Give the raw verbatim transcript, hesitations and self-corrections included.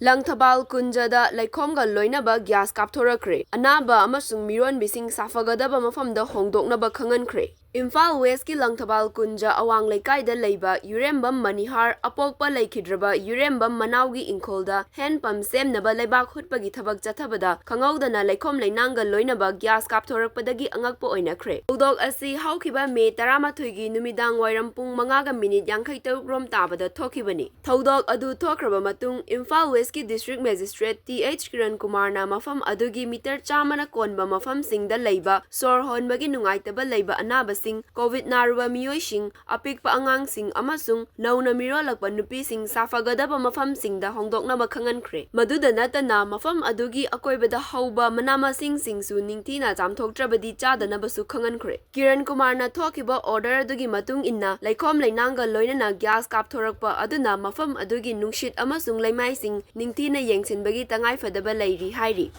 ꯂꯪꯊꯕꯥꯜ ꯀꯨꯟꯖꯗ ꯂꯩꯈꯣꯝꯒ ꯂꯣꯏꯅꯕ ꯒ꯭ꯌꯥꯁ ꯀꯥꯞꯊꯣꯔꯛꯈ꯭ꯔꯦ꯫ ꯑꯅꯥꯕ ꯑꯃꯁꯨꯡ ꯃꯤꯔꯣꯟꯕꯤꯁꯤꯡ ꯁꯥꯐꯒꯗꯕ ꯃꯐꯝꯗ ꯍꯣꯡꯗꯣꯛꯅꯕ ꯈꯪꯍꯟꯈ꯭ꯔꯦ꯫ ꯏꯝꯐꯥꯜ ꯋꯦꯁꯀꯤ ꯂꯪꯊꯕꯥꯜ ꯀꯨꯟꯖ ꯑꯋꯥꯡ ꯂꯩꯀꯥꯏꯗ ꯂꯩꯕ ꯌꯨꯔꯦꯝꯕꯝ ꯃꯅꯤꯍꯥꯔ ꯑꯄꯣꯛꯄ ꯂꯩꯈꯤꯗ꯭ꯔꯕ ꯌꯨꯔꯦꯝꯕꯝ ꯃꯅꯥꯎꯒꯤ ꯏꯪꯈꯣꯜꯗ ꯍꯦꯟ ꯄꯝ ꯁꯦꯝꯅꯕ ꯂꯩꯕꯥꯛ ꯍꯨꯠꯄꯒꯤ ꯊꯕꯛ ꯆꯠꯊꯕꯗ ꯈꯪꯍꯧꯗꯅ ꯂꯩꯈꯣꯝ ꯂꯩꯅꯥꯡꯒ ꯂꯣꯏꯅꯕ ꯒ꯭ꯌꯥꯁ ꯀꯥꯞꯊꯣꯔꯛꯄꯗꯒꯤ ꯑꯉꯛꯄ ꯑꯣꯏꯅꯈ꯭ꯔꯦ꯫ ꯊꯧꯗꯣꯛ ꯑꯁꯤ ꯍꯧꯈꯤꯕ ꯃꯦ ꯇꯔꯥꯃꯥꯊꯣꯏꯒꯤ ꯅꯨꯃꯤꯗꯥꯡ ꯋꯥꯏꯔꯝ ꯄꯨꯡ ꯃꯉꯥꯒ ꯃꯤꯅꯤꯠ ꯌꯥꯡꯈꯩ ꯇꯔꯨꯛ ꯔꯣꯝ ꯇꯥꯕꯗ ꯊꯣꯛꯈꯤꯕꯅꯤ꯫ ꯊꯧꯗꯣꯛ ꯑꯗꯨ ꯊꯣꯛꯈ꯭ꯔꯕ ꯃꯇꯨꯡ ꯏꯝꯐꯥꯜ ꯋꯦꯁꯀꯤ district magistrate T H Kiran ꯀꯨꯃꯥꯔꯅ ꯃꯐꯝ ꯑꯗꯨꯒꯤ ꯃꯤꯇꯔ ꯆꯥꯝꯃꯅ ꯀꯣꯟꯕ ꯃꯐꯝꯁꯤꯡꯗ ꯂꯩꯕ ꯁꯣꯔ ꯍꯣꯟꯕꯒꯤ ꯅꯨꯡꯉꯥꯏꯇꯕ ꯂꯩꯕ ꯑꯅꯥꯕꯁꯤꯡ, ꯀꯣꯚꯤꯗ ꯅꯥꯔꯨꯕ ꯃꯤꯑꯣꯏꯁꯤꯡ, ꯑꯄꯤꯛꯄ ꯑꯉꯥꯡꯁꯤꯡ ꯑꯃꯁꯨꯡ ꯅꯧꯅ ꯃꯤꯔꯣꯜꯂꯛꯄ ꯅꯨꯄꯤꯁꯤꯡ ꯁꯥꯐꯒꯗꯕ ꯃꯐꯝꯁꯤꯡꯗ ꯍꯣꯡꯗꯣꯛꯅꯕ ꯈꯪꯍꯟꯈ꯭ꯔꯦ꯫ ꯃꯗꯨꯗ ꯅꯠꯇꯅ ꯃꯐꯝ ꯑꯗꯨꯒꯤ ꯑꯀꯣꯏꯕꯗ ꯍꯧꯕ ꯃꯅꯥ ꯃꯁꯤꯡꯁꯤꯡꯁꯨ ꯅꯤꯡꯊꯤꯅ ꯆꯥꯝꯊꯣꯛꯇ꯭ꯔꯕꯗꯤ ꯆꯥꯗꯅꯕꯁꯨ ꯈꯪꯍꯟꯈ꯭ꯔꯦ꯫ ꯀꯤꯔꯟ ꯀꯨꯃꯥꯔꯅ ꯊꯣꯛꯈꯤꯕ ꯑꯣꯔꯗꯔ ꯑꯗꯨꯒꯤ ꯃꯇꯨꯡ ꯏꯟꯅ ꯂꯩꯈꯣꯝ ꯂꯩꯅꯥꯡꯒ ꯂꯣꯏꯅꯅ ꯒ꯭ꯌꯥꯁ ꯀꯥꯞꯊꯣꯔꯛꯄ ꯑꯗꯨꯅ ꯃꯐꯝ ꯑꯗꯨꯒꯤ ꯅꯨꯡꯁꯤꯠ ꯑꯃꯁꯨꯡ ꯂꯩꯃꯥꯏꯁꯤꯡ ꯅꯤꯡꯊꯤꯅ ꯌꯦꯡꯁꯤꯟꯕꯒꯤ ꯇꯉꯥꯏꯐꯗꯕ ꯂꯩꯔꯤ ꯍꯥꯏꯔꯤ꯫